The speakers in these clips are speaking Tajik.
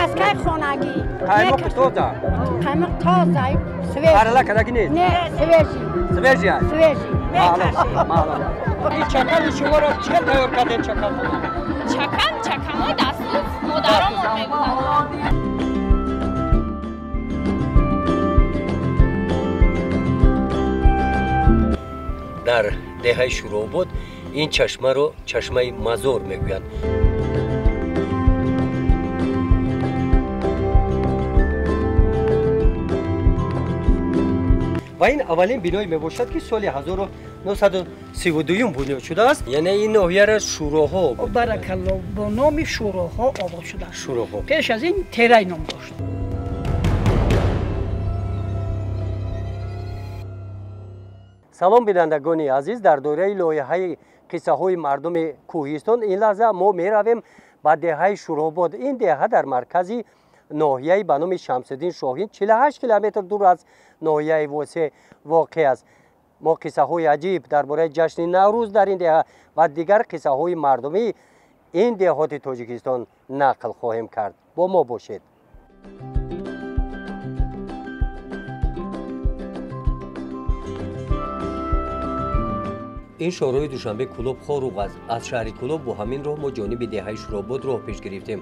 Маскаи хонагӣ. Қаймоқи тоза. Қаймоқ тоза, свежий. Арала кадаги нест? Не, свежий. Свежий аст? Свежий. Маълум, маълум. Ин чакани шуморо чӣ хел тайёр кардед чаканхона? Чакан, чаканҳои дастдӯз модаромон мегузаронанд. Дар деҳаи Шӯробод ин чашмаро чашмаи Мазор мегӯянд. Ва ин аввалин биное мебошад, ки соли 1932 бунёд шудааст. Яъне ин ноҳияро Шӯроҳо Баракалло, бо номи Шӯроҳо обод шудааст. Шӯроҳо. Пеш аз ин Терай ном дошт. Салом, бинандагони азиз. Дар доираи лоиҳаи қиссаҳои мардуми кӯҳистон ин лаҳза мо меравем ба деҳаи Шӯробод. Ин деҳа дар маркази ноҳияи ба номи Шамсиддин Шоҳин 48 километр дур аз ноҳияи Восеъ воқеъ аст. Мо қиссаҳои аҷиб дар бораи ҷашни Наврӯз дар ин деҳа ва дигар қиссаҳои мардумии ин деҳоти Тоҷикистон нақл хоҳем кард. Бо мо бошед. Ин шоҳроҳи Душанбе Кӯлоб Хоруғ аст. Аз шаҳри Кӯлоб бо ҳамин роҳ мо ҷониби деҳаи Шӯробод роҳ пеш гирифтем.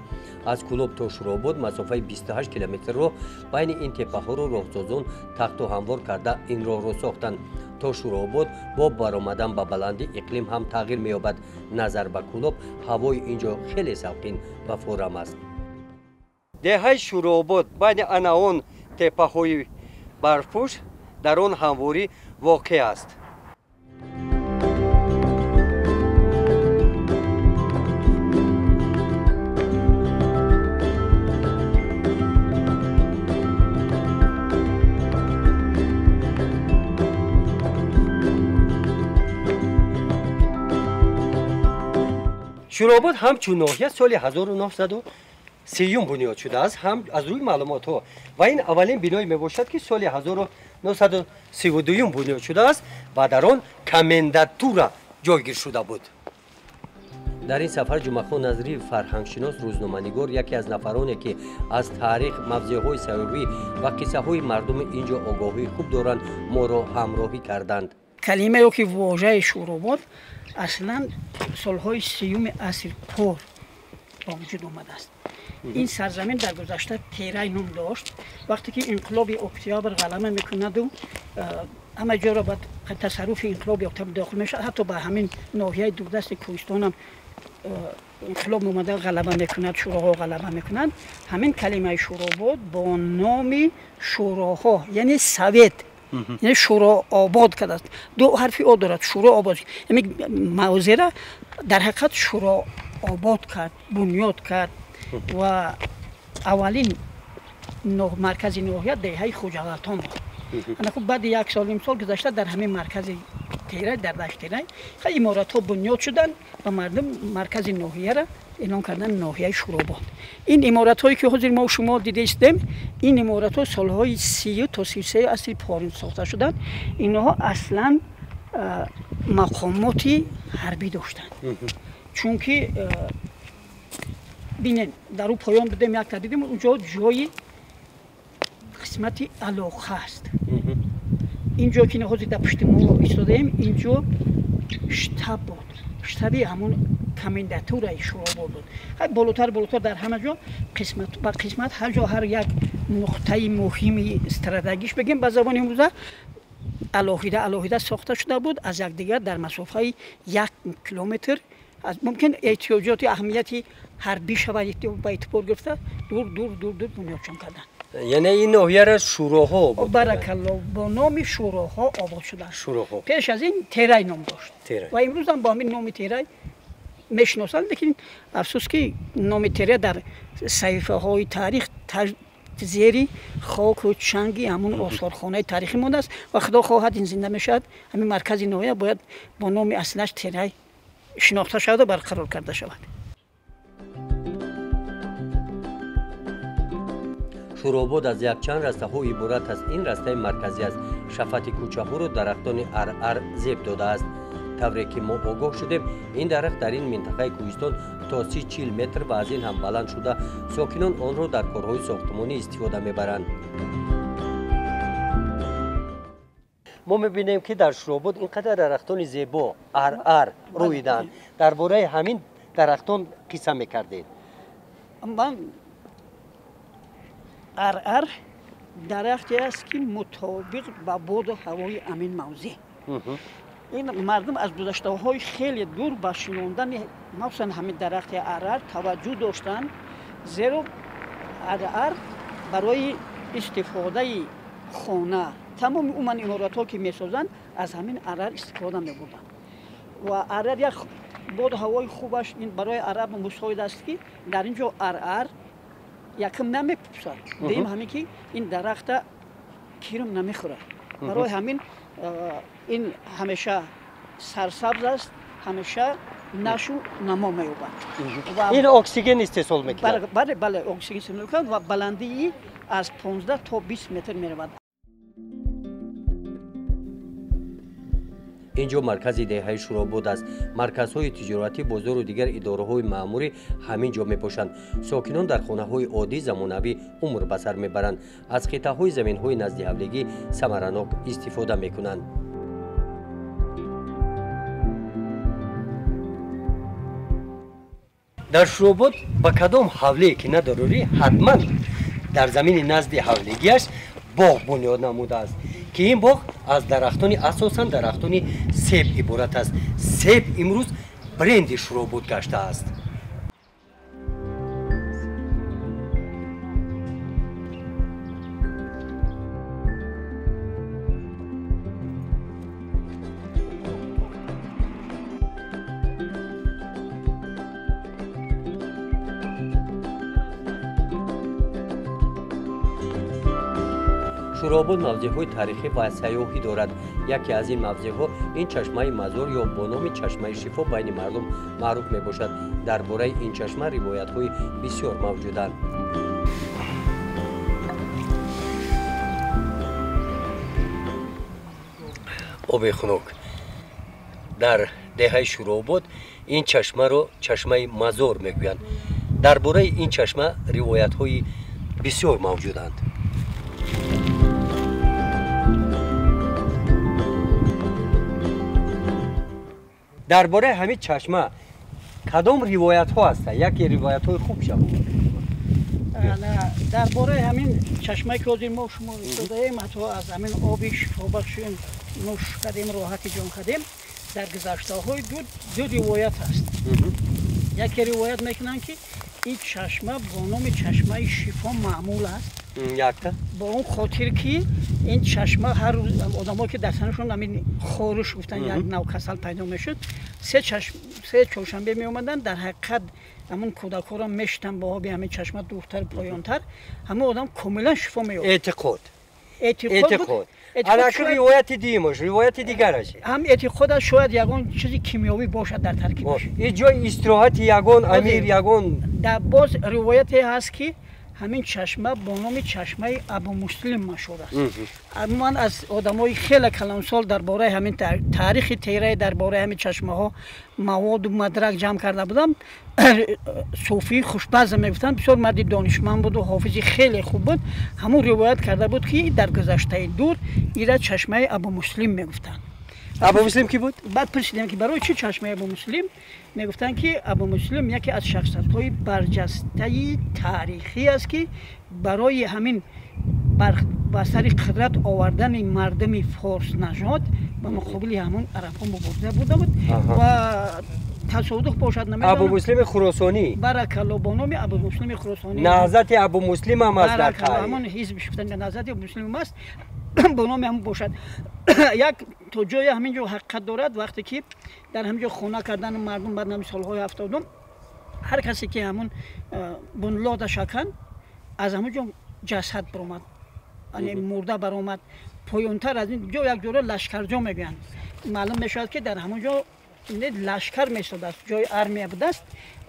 Аз Кӯлоб то Шӯробод масофаи 28 километр роҳ байни ин теппаҳоро роҳсозон тахту ҳамвор карда ин роҳро сохтанд. То Шӯробод бо баромадан ба баландӣ иқлим ҳам тағйир меёбад. Назар ба Кӯлоб ҳавои ин ҷо хеле салқин ва форам аст. Деҳаи Шӯробод байни ана он теппаҳои барфпӯш дар он ҳамворӣ воқеъ аст. Шӯробод ҳамчун ноҳия соли 1930 бунёд шудааст, ҳам аз рӯи маълумотҳо. Ва ин аввалин биное мебошад, ки соли 1932 бунёд шудааст ва дар он комендатура ҷойгир шуда буд. Дар ин сафар Ҷумъахон Назриев, фарҳангшинос, рӯзноманигор, яке аз нафароне, ки аз таърих, мавзеъҳои сайёҳӣ ва қиссаҳои мардуми ин ҷо огоҳии хуб доранд, моро ҳамроҳӣ карданд. Калима ё ки вожаи Шӯробод аслан солҳои сиюми асри пор ба вуҷуд омадааст. Ин сарзамин дар гузашта Терай ном дошт. Вақте ки инқилоби октябр ғалаба мекунаду ҳама ҷоро ба тасарруфи инқилоби октябр дохил мешавад, ҳатто ба ҳамин ноҳияи дурдасти кӯҳистонам инқилоб омада ғалаба мекунад, шӯроҳо ғалаба мекунанд. Ҳамин калимаи Шӯробод бо номи шӯроҳо, яъне совет, яъне шӯро обод кардааст. Ду ҳарфи о дорад, шӯро обод. Яъне мавзеъра дар ҳақиқат шӯро обод кард, бунёд кард ва аввалин маркази ноҳия деҳаи Хоҷағалтон буд. Ана хуб, баъди як сол ним сол гузашта дар ҳамин маркази Терай, дар дашти Терай хеле иморатҳо бунёд шуданд ва мардум маркази ноҳияра эълон карданд ноҳияи Шӯробод. Ин иморатҳое ки ҳозир мо шумо дида истем, ин иморатҳо солҳои 30 то 33 асри порин сохта шуданд. Инҳо аслан мақомоти ҳарбӣ доштанд. Чунки бинед, дар ӯ поён будем, якта дидем, онҷо ҷои қисмати алоқа аст. Ин ҷо ки ҳозир дар пушти мо истодаем, ин ҷо штаб буд. Штаби ҳамон комендатураи Шӯробод буд. Болотар болотар дар ҳама ҷо қисмат ба қисмат, ҳар ҷо ҳар як нуқтаи муҳими стратегиш бигем ба забони имрӯза алоҳида алоҳида сохта шуда буд, аз якдигар дар масофаи 1 километр мумкин эҳтиёҷоти аҳамияти ҳарбӣ шавад ба эътибор гирифта дур дур дур дур бунёдшон карданд. Яъне ин ноҳияро Шӯроҳо Баракалло, бо номи Шӯроҳо обод шудааст. Шӯроҳо. Пеш аз ин Терай ном дошт ва имрӯзам бо ҳамин номи Терай мешиносанд, лекин афсӯс ки номи Терай дар саҳифаҳои таърих зери хоку чанги ҳамун осорхонаи таърихӣ мондааст ва худо хоҳад ин зинда мешавад. Ҳамин маркази ноҳия бояд бо номи аслаш Терай шинохта шавад ва барқарор карда шавад. Шӯробод аз якчанд растаҳо иборат аст. Ин растаи марказӣ аст. Шафати кӯчаҳоро дарахтони ар-ар зеб додааст. Тавре ки мо огоҳ шудем, ин дарахт дар ин минтақаи кӯҳистон то 30-40 метр ва аз ин ҳам баланд шуда, сокинон онро дар корҳои сохтмонӣ истифода мебаранд. Мо мебинем, ки дар Шуробод ин қадар дарахтони зебо ар-ар рӯиданд. Дар бораи ҳамин дарахтон қисса мекардед. Ман ар-ар дарахте аст, ки мутобиқ ба боду ҳавои ҳамин мавзеъ. Ин мардум аз гузаштаҳои хеле дур ба шинондани махсусан ҳамин дарахти ар-ар таваҷҷӯҳ доштанд, зеро ар-ар барои истифодаи хона, тамоми умуман иморатҳо ки месозанд, аз ҳамин ар-ар истифода мебурданд. Ва ар-ар як боду ҳавои хубаш ин барои ар-ар мусоид аст, ки дар ин ҷо ар-ар якм намепӯсад, дуюм ҳамин ки ин дарахта кирм намехӯрад. Барои ҳамин ин ҳамеша сарсабз аст, ҳамеша нашу намо меёбад. Ин оксиген истеҳсол мекунад. Бале, бале, оксиген истеҳсол мекунад ва баландии аз 15 то 20 метр меравад. Ин ҷо маркази деҳаи Шуробод аст. Марказҳои тиҷоратӣ, бозору дигар идораҳои маъмурӣ ҳамин ҷо мебошанд. Сокинон дар хонаҳои оддӣ замонавӣ умр ба сар мебаранд. Аз қитъаҳои заминҳои назди ҳавлигӣ самаранок истифода мекунанд. Дар Шуробод ба кадом ҳавлие ки надорорӣ, ҳатман дар замини назди ҳавлигиаш боғ бунёд намудааст, ки ин боғ аз дарахтони, асосан дарахтони себ иборат аст. Себ имрӯз бренди Шуробод гаштааст. Шуробод мавзеъҳои таърихӣ ва сайёҳӣ дорад. Яке аз ин мавзеъҳо ин чашмаи Мазор ё бо номи чашмаи шифо байни мардум маъруф мебошад. Дар бораи ин чашма ривоятҳои бисёр мавҷуданд. Оби хунук. Дар деҳаи Шуробод ин чашмаро чашмаи Мазор мегӯянд. Дар бораи ин чашма ривоятҳои бисёр мавҷуданд. Дар бораи ҳамин чашма кадом ривоятҳо ҳастанд? Яке ривоятҳои хуб шавад. Дар бораи ҳамин чашмае ки ҳозир мо шумо истодаем, ҳатто аз ҳамин оби шифобахши нӯш кардем, роҳати ҷон кардем, дар гузаштаҳои ду ривоят ҳаст. Яке ривоят мекунанд, ки ин чашма бо номи чашмаи шифо маъмул аст. Якта бо он хотир ки ин чашма ҳар рӯз одамое ки дар танашон ҳамин хориш гуфтан як нав касал пайдо мешуд, се чоршанбе меомаданд, дар ҳақиқат ҳамон кӯдакҳоро мешитанд бо оби ҳамин чашма дуртар, поёнтар, ҳамон одам комилан шифо меёфт. Эътиқод, эътиқод. Анаки ривояти дуюмаш, ривояти дигараш ҳам эътиқод аст, шояд ягон чизи кимиёвӣ бошад дар таркибаш. Ин ҷои истироҳати ягон амир, ягон боз ривояте ҳаст, ки ҳамин чашма бо номи чашмаи Абумуслим машҳур аст. Ман аз одамои хеле калонсол дар бораи ҳамин таърихи тераи, дар бораи ҳамин чашмаҳо маводу мадрак ҷамъ карда будам. Суфии Хушбаза мегуфтанд, бисёр марди донишманд буду ҳофизи хеле хуб буд. Ҳамун ривоят карда буд, ки дар гузаштаи дур ира чашмаи Абумуслим мегуфтанд. Абумуслим ки буд? Баъд пурсидем, ки барои чӣ чашмаи Абумуслим? Мегуфтанд, ки Абумуслим яке аз шахсиятҳои барҷастаи таърихӣ аст, ки барои ҳамин ба сари қудрат овардани мардуми форснажод ба муқобили ҳамон арабҳо мубориза бурда буд ва тасодуф бошад намедонам. Абумуслими Хуросонӣ. Баракалло, бо номи Абумуслими Хуросонӣ. Наҳзати Абумуслим ҳам аст дар таърих. Ҳамон ҳизб шуфтан наҳзати Абумуслим аст, бо номи ҳамон бошад. Як то ҷое ҳамин ҷо ҳақиқат дорад. Вақте ки дар ҳамин ҷо хона кардану мардум баъд ҳамин солҳои 70-ум ҳар касе ки ҳамон бунлода шакан, аз ҳамон ҷо ҷасад баромад, яъне мурда баромад. Поёнтар аз ин ҷо як ҷора лашкарҷо мегӯянд. Маълум мешавад, ки дар ҳамон ҷо лашкар месодааст, ҷои армия будааст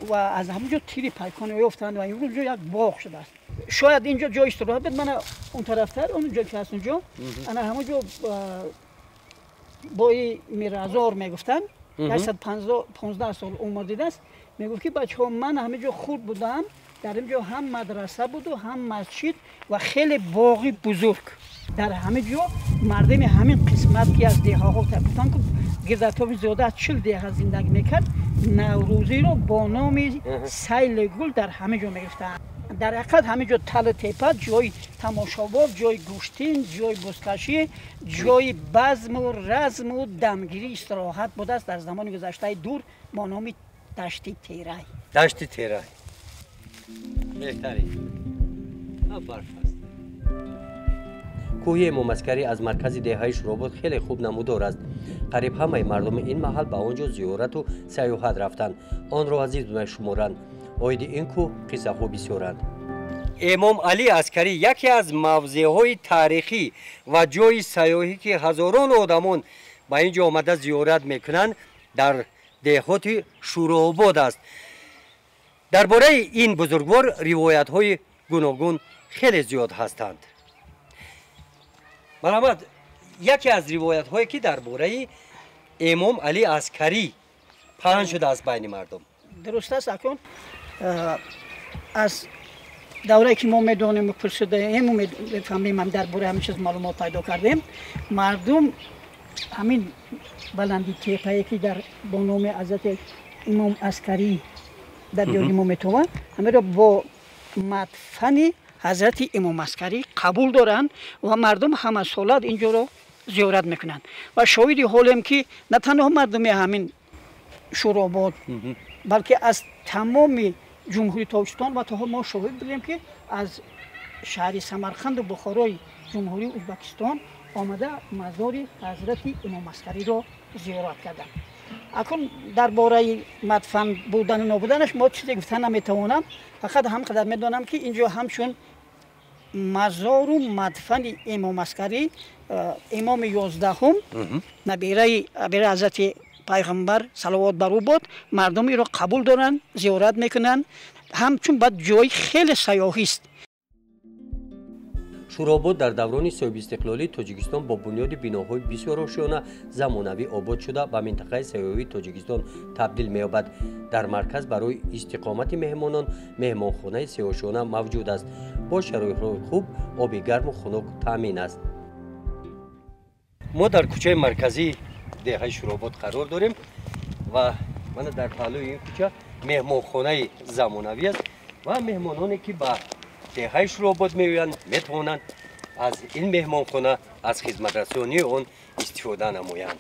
ва аз ҳамон ҷо тири пайкон ёфтанд ва имрӯз ҷо як боғ шудааст. Шояд ин ҷо ҷои истироҳат буд. Мана он тарафтар, он ҷо ки ҳаст, он ҷо ана ҳамон ҷо бои Миразор мегуфтанд. 115 сол умр дидааст, мегуфт ки бачаҳо, ман ҳамин ҷо хурд будам, дар ин ҷо ҳам мадраса буду ҳам масҷид ва хеле боғи бузург. Дар ҳамин ҷо мардами ҳамин қисмат ки аз деҳаҳо гуфтам ки гирд атрофи зиёда аз 40 деҳа зиндагӣ мекард, наврӯзиро бо номи сайли гул дар ҳамин ҷо мегирифтанд. Дар ҳақиқат ҳамин ҷо талу тепа ҷои тамошобоб, ҷои гӯштин, ҷои бузкашӣ, ҷои базму разму дамгирӣ, истироҳат будааст дар замони гузаштаи дур бо номи дашти Терай. Дашти Терай беҳтарин. Барф аст. Кӯҳи Имом Аскарӣ аз маркази деҳаи Шӯробод хеле хуб намудор аст. Қариб ҳамаи мардуми ин маҳал ба он ҷо зиёрату сайёҳат рафтанд, онро азиз мешуморанд. Оиди ин кӯҳ қиссаҳо бисёранд. Имом Алӣ Аскарӣ яке аз мавзеъҳои таърихӣ ва ҷои сайёҳӣ ки ҳазорон одамон ба ин ҷо омада зиёрат мекунанд, дар деҳоти Шӯробод аст. Дар бораи ин бузургвор ривоятҳои гуногун хеле зиёд ҳастанд. Марҳамат, яке аз ривоятҳое ки дар бораи Имом Алӣ Аскарӣ паҳн шудааст байни мардум. Дуруст аст, акун аз даврае ки мо медонем ва пурсидаем ва мефаҳмем, ҳам дар бораи ҳамин чиз маълумот пайдо кардем, мардум ҳамин баланди тепае ки дар бо номи ҳазрати Имом Аскарӣ дар диёри мо метавонад, ҳаминро бо мадфани ҳазрати Имом Аскарӣ қабул доранд ва мардум ҳамасола ин ҷоро зиёрат мекунанд. Ва шоҳиди ҳолем ки на танҳо мардуми ҳамин Шӯробод, балки аз тамоми ҷумҳурии Тоҷикистон ва то мо шоҳид будем ки аз шаҳри Самарқанду Бухорои ҷумҳурии Ӯзбекистон омада мазори ҳазрати Имом Аскариро зиёрат карданд. Акун дар бораи мадфан будану нобуданаш мо чизе гуфта наметавонам, фақат ҳам қадар медонам ки ин ҷо ҳамчун мазору мадфани Имом Аскарӣ, имоми 11-ум, набираи ҳазрати пайғамбар салавот бар ӯ бод, мардум инро қабул доранд, зиёрат мекунанд. Ҳамчун баъд ҷои хеле сайёҳист. Шӯробод дар даврони соҳибистиқлолии Тоҷикистон бо бунёди биноҳои бисёр ошёна замонавӣ обод шуда ба минтақаи сайёҳии Тоҷикистон табдил меёбад. Дар марказ барои истиқомати меҳмонон меҳмонхонаи сеошёна мавҷуд аст. Бо шароитҳои хуб оби гарму хунук таъмин аст. Мо дар кӯчаи марказии деҳаи Шӯробод қарор дорем ва мана дар паҳлӯи ин кӯча меҳмонхонаи замонавӣ аст ва меҳмононе ки ба деҳаи Шӯробод меоянд метавонанд аз ин меҳмонхона, аз хизматрасонии он истифода намоянд.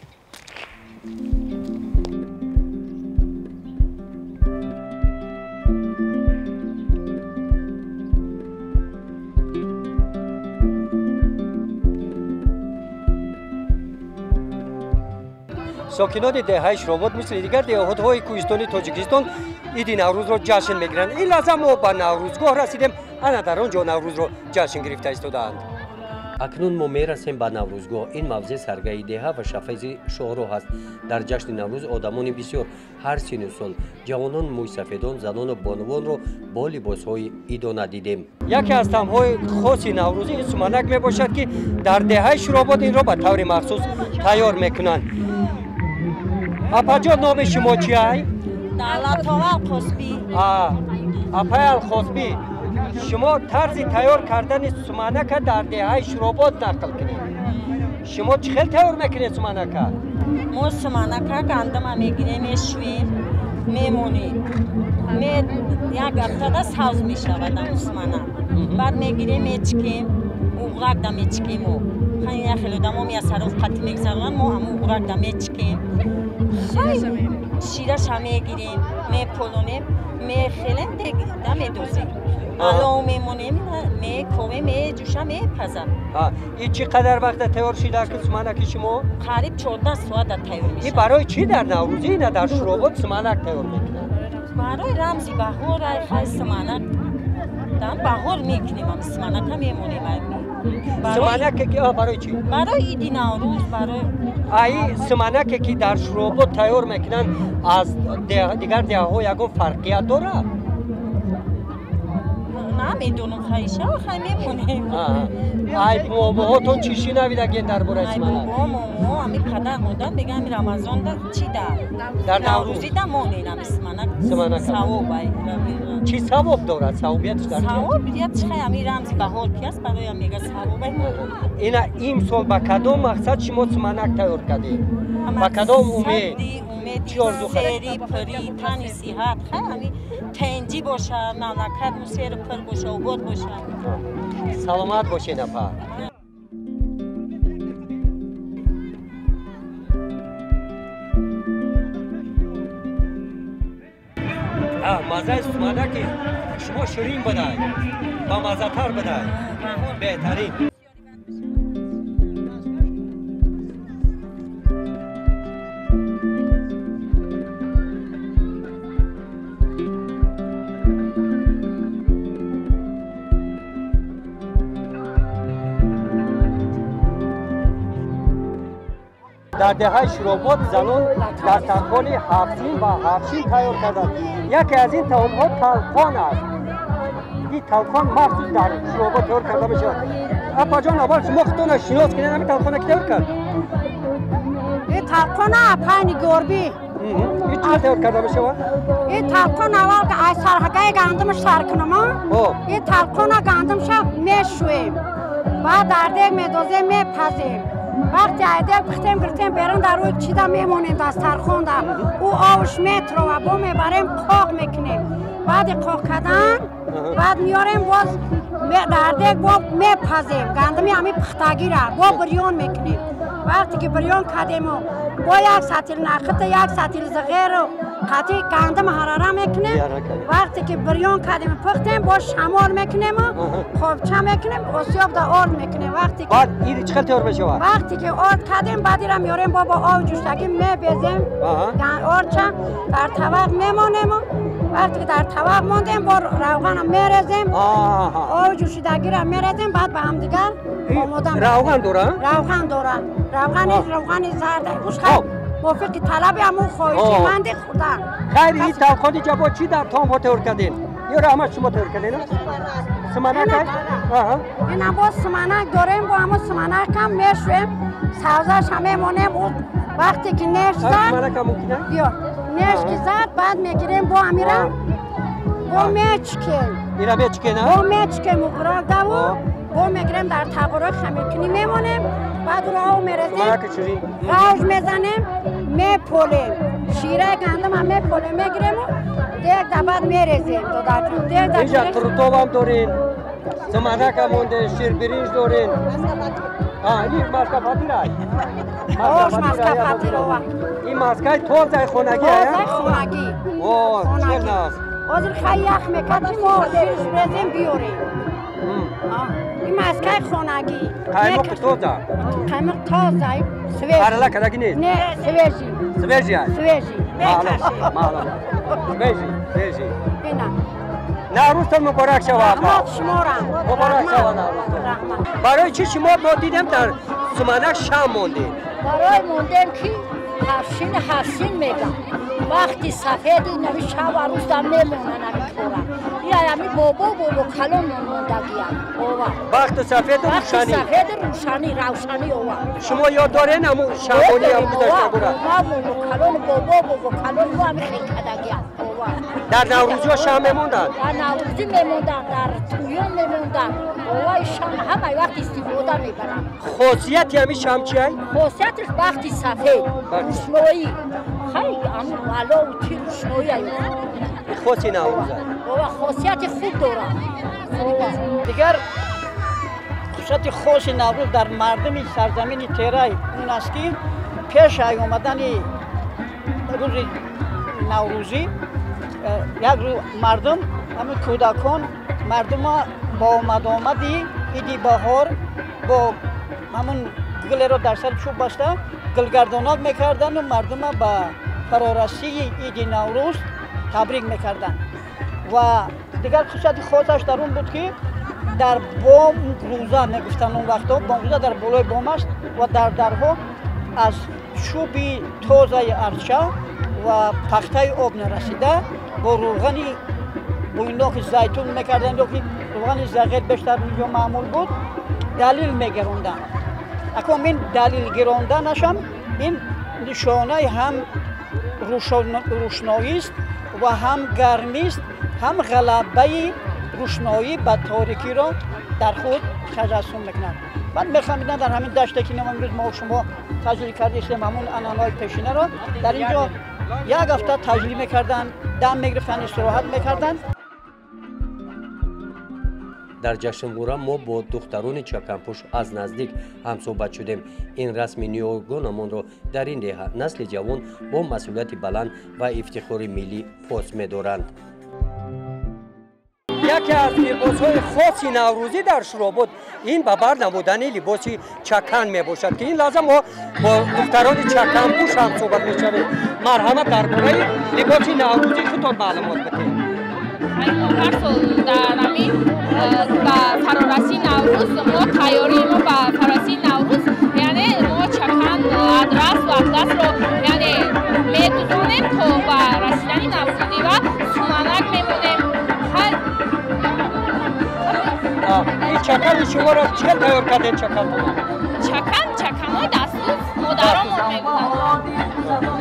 Сокинони деҳаи Шӯробод мисли дигар деҳотҳои кӯҳистони Тоҷикистон иди Наврӯзро ҷашн мегиранд. Ин лаҳза мо ба Наврӯзгоҳ расидем, ана дар он ҷо Наврӯзро ҷашн гирифта истодаанд. Акнун мо мерасем ба Наврӯзгоҳ. Ин мавзеъ саргаи деҳа ва шафези шоҳроҳ аст. Дар ҷашни Наврӯз одамони бисёр ҳар сину сол, ҷавонон, мӯйсафедон, занону бонувонро бо либосҳои идона дидем. Яке аз таъмҳои хоси наврӯзӣ ин суманак мебошад ки дар деҳаи Шӯробод инро ба таври махсус тайёр мекунанд. Апаҷон, номи шумо чи ай? Давлатова Алқосбӣ. Апай Алқосбӣ, шумо тарзи тайёр кардани суманака дар деҳаи Шӯробод нақл кунед. Шумо чӣ хел тайёр мекунед суманака? Мо суманака гандума мегирем, мешӯем, мемонем. Як ҳафтада савз мешавад ҳамун суманак. Баъд мегирем, мечикем, уғракда мечикем. Як хеле одамо меясароф қатӣ мегзаронанд, мо ҳамун уғракда мечикем. Шираша мегирем, меполонем, мехелем, да медозем. Алов мемонем, мековем, меҷӯша, мепазам. И чӣ қадар вақта тайёр шида ки суманаки шумо? Қариб 14 соата тайёр мешавад. И барои чӣ дар Наврӯзӣ ина дар Шӯробод суманак тайёр мекунанд? Барои рамзи баҳор, хай суманак. Дар баҳор мекунем, ам суманака мемонем. Суманаке ки барои чӣ? Барои иди Наврӯз, барои ай суманаке ки дар Шӯробод тайёр мекунанд аз дигар деҳаҳо ягон фарқият дорад? Намедонам хайша, хай мемонем. Ай бобоҳотон чӣ шинавидаген дар бораи суманак? Ай бобо, момо, ами падар модар меган ами Рамазон да чӣ да? Дар Наврӯзӣ да монен ами суманак. Суманак. Савоб ай. Чӣ савоб дорад? Савобиятш дар чӣ? Савобиятш хай ами рамзи баҳор ки аст, бароям мега савоб ай. Ина имсол ба кадом мақсад шумо суманак тайёр кардед? Ба кадом умед? Чӣ орзу кардед? Сери, пирӣ, тани сиҳат, хай ами тенҷӣ боша, мамлакат сер пир боша, обод боша. Саломат бошед, апа. Мазаи суманаки шумо ширин будай, бамаззатар будай, беҳтарин. Дар деҳаи Шуробод занон дастархони ҳафтсин ва ҳафтшин тайёр карданд. Яке аз ин таомҳо талқон аст. Ин талқон махсус дар Шуробод тайёр карда мешавад. Апаҷон, аввал шумо худтонро шинос кунед, ҳамин талқона ки тайёр кард? Ин талқона апаи Нигорбӣ. Ин чӣ тайёр карда мешавад? Ин талқон аввал аз сарҳагаи гандумаш сар кунам. Ин талқона гандумша мешӯем, баъд дар дег медозем, мепазем. Вақте айдел пухтем, гирифтем берун, дар рӯи чида мемонем дастархонда. Ӯ овш метрова, бо мебарем қоқ мекунем. Баъди қоқ кардан, баъд меорем боз дар дег бо мепазем. Гандуми ҳамин пухтагира бо бирён мекунем. Вақте ки бирён кардему бо як сатил нахита, як сатил зиғеру қатъи гандум ҳарара мекунем. Вақте ки бирён кардем, пухтем, бо шамол мекунему қобча мекунем, осиёб да орд мекунем. Вақте баъд ин чӣ хел тайёр мешавад? Вақте ки орд кардем, баъд ира меорем бо об ҷӯштагӣ мебезем, ордча дар тавақ мемонему. Вақте ки дар тавақ мондем, бо равғана мерезем, об ҷӯшидагиро мерезем, баъд ба ҳамдигар омода. Равған дора? Равған дора. Равғани равғани зард. Гӯш хай мувофиқи талаби ҳамун хоҳиши манди хӯрдан. Хайр, ин талқони ҷабо чӣ дар таомҳо тайёр кардем? Ёро ҳама шумо тайёр кардем? Суманак? Ина боз суманак дорем, бо ҳамун суманак ҳам мешӯем, савзаш ҳам мемонем. Вақте ки неш зад, биё неш ки зад, баъд мегирем бо амира бо мечкем. Ира мечкем? Бо мечкем уғрак даву бо мегирем дар тағорои хамиркунӣ мемонем. Баъд уро об мерезем, ғавж мезанем, меполем. Шираи гандум ҳам меполем, мегирему дег да баъд мерезем. Додарҷон, дег да инҷа қурутоб дорем, суманак ҳам монде, ширбиринҷ дорем. Ин маска фатир ай. Ош маска фатир ова. Ин маскаи тозаи хонагӣ ай? Тозаи хонагӣ. О, чӣ наз. Ҳозир хай ях мекард, ки мо ширш резем биёрем. Ин маскаи хонагӣ. Қаймоқи тоза. Қаймоқ тоза, свежий. Арала кардагӣ нест? Не, свежий. Свежий ай? Свежий. Маълум, маълум. Свежий, свежий. Ина. Наврӯзтон муборак шава, апа. Раҳмат шуморам. Муборак шава Наврӯзтон. Барои чӣ шумо мо дидем дар суманак шам мондед? Барои мондем ки ҳафшин ҳафшин мегам. Вақти сафеди нави шав арӯзда мемонанд ами кора. Ира ами бобо бобо калон мондагиям. Ова. Вақти сафеду рӯшанӣ. Вақти сафеду рӯшанӣ, равшанӣ ова. Шумо ёд доред ҳамун шамони ҳам гузашта бура? Ма бобо калон бобо бобо калон мо ами хел кардагиям. Ова. Дар наврӯзиҳо шам мемонданд? Дар наврӯзӣ мемонданд, дар тӯён мемонданд. Оваи шам ҳамаи вақт истифода мебаранд. Хосияти ҳамин шам чи ай? Хосияташ вақти сафед, рӯшноӣ. Хай ҳамун алову тир рӯшноӣ ай. Хоси наврӯз ай. Ова хосияти хуб дорад. Дигар хусусияти хоси наврӯз дар мардуми сарзамини Терай он аст, ки пеш аз омадани рӯзи наврӯзӣ як рӯз мардум, ҳамин кӯдакон, мардума бо омадомади иди баҳор бо ҳамун гулеро дар сари чӯб баста гулгардонак мекарданду мардума ба фарорасии иди наврӯз табрик мекарданд. Ва дигар хусусияти хосаш дар он буд, ки дар бом рӯза мегуфтанд он вақтҳо, бомрӯза дар болои бом аст ва дар дарҳо аз чӯби тозаи арча ва пахтаи об нарасида бо рӯғани буйноки зайтун мекарданд, ё ки روغن زغیر بیشتر اونجا معمول بود دلیل میگروندن. اکنون این دلیل گروندنش هم این نشانه هم روشنایی است و هم گرمی است، هم غلبه روشنایی به تاریکی را در خود تجسم میکنند. بعد میخواهم در همین دشت که امروز ما و شما تجلیل کردیم همون عنعنه‌های پیشینه را در اینجا یک هفته تجلیل میکردن، دم میگرفتن، استراحت میکردن. Дар ҷашнвора мо бо духтарони чаканпӯш аз наздик ҳамсӯҳбат шудем. Ин расми ниёгонамонро дар ин деҳа насли ҷавон бо масъулияти баланд ва ифтихори миллӣ пос медоранд. Яке аз либосҳои хоси наврӯзӣ дар Шӯробод ин ба бар намудани либоси чакан мебошад, ки ин лаҳза мо бо духтарони чаканпӯш ҳамсӯҳбат мешавем. Марҳамат, дар бораи либоси наврӯзӣ худтон маълумот бидиҳед. Ҳар сол дар ҳамин ба фарорасии Наврӯз мо тайёрии мо ба фарорасии Наврӯз, яъне мо чакан, адрас ва атласро яъне медузонем то ба расидани наврӯзӣ ва суманак мемонем. Ин чакани шуморо чӣ хел тайёр кардед? Чакантона чакан чаканҳои дастдӯз модаронмон мегузанд.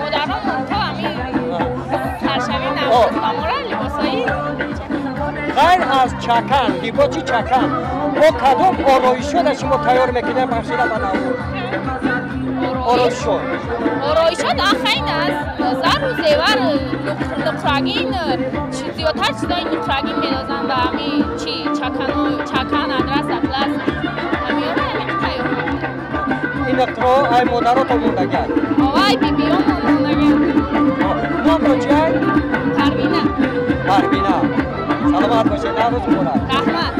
Модаронмон то ҳамин саршавии Наврӯз ба моро либосҳои ғайр аз чакан, либоси чакан бо кадом ороишода шумо тайёр мекунед бахшида ба Наврӯз? Ороишот ороишот ахайн аз зару зевар, нуқрагин, зиёдтар чизои нуқрагин медозанд ба ҳамин чи чакано, чакан, адрас, атлас ҳамиёро ҳамин тайёр мекунанд. Ин нуқро ай модарото мондагиад? Ай бибиёмон мондагиад. Номро чи ай? Парвина. Парвина, саломат бошед, Наврӯз муборак. Раҳмат.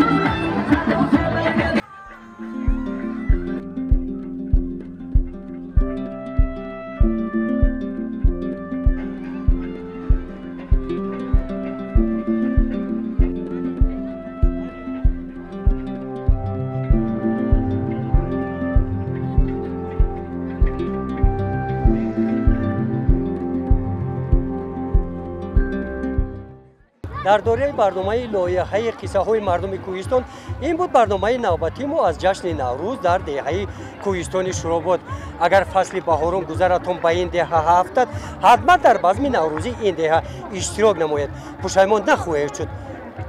Дар доираи барномаи лоиҳаи қиссаҳои мардуми кӯҳистон ин буд барномаи навбатии мо аз ҷашни Наврӯз дар деҳаи кӯҳистони Шӯробод. Агар фасли баҳорон гузаратон ба ин деҳа ҳафтад, ҳатман дар базми наврӯзии ин деҳа иштирок намоед. Пушаймон нахоҳед шуд.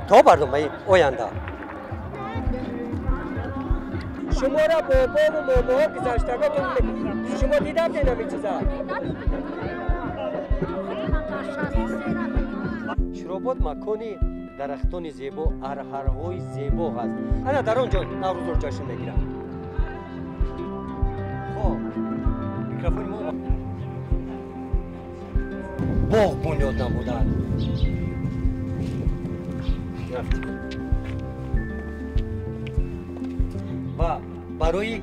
То барномаи оянда. Шуморо бобову момоҳо гузаштаготон шумо дидабдед ҳамин чиза? Шӯробод макони дарахтони зебо, арҳарҳои зебо ҳаст. Ана дар он ҷо наврӯзро ҷашн мегиранд. Хоб, микрофони мо боғ бунёд намуданд. Ва барои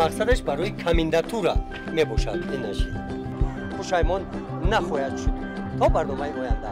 мақсадаш барои комендатура мебошад ин нашид. Пушаймон нахоҳад шуд. То барномаи оянда.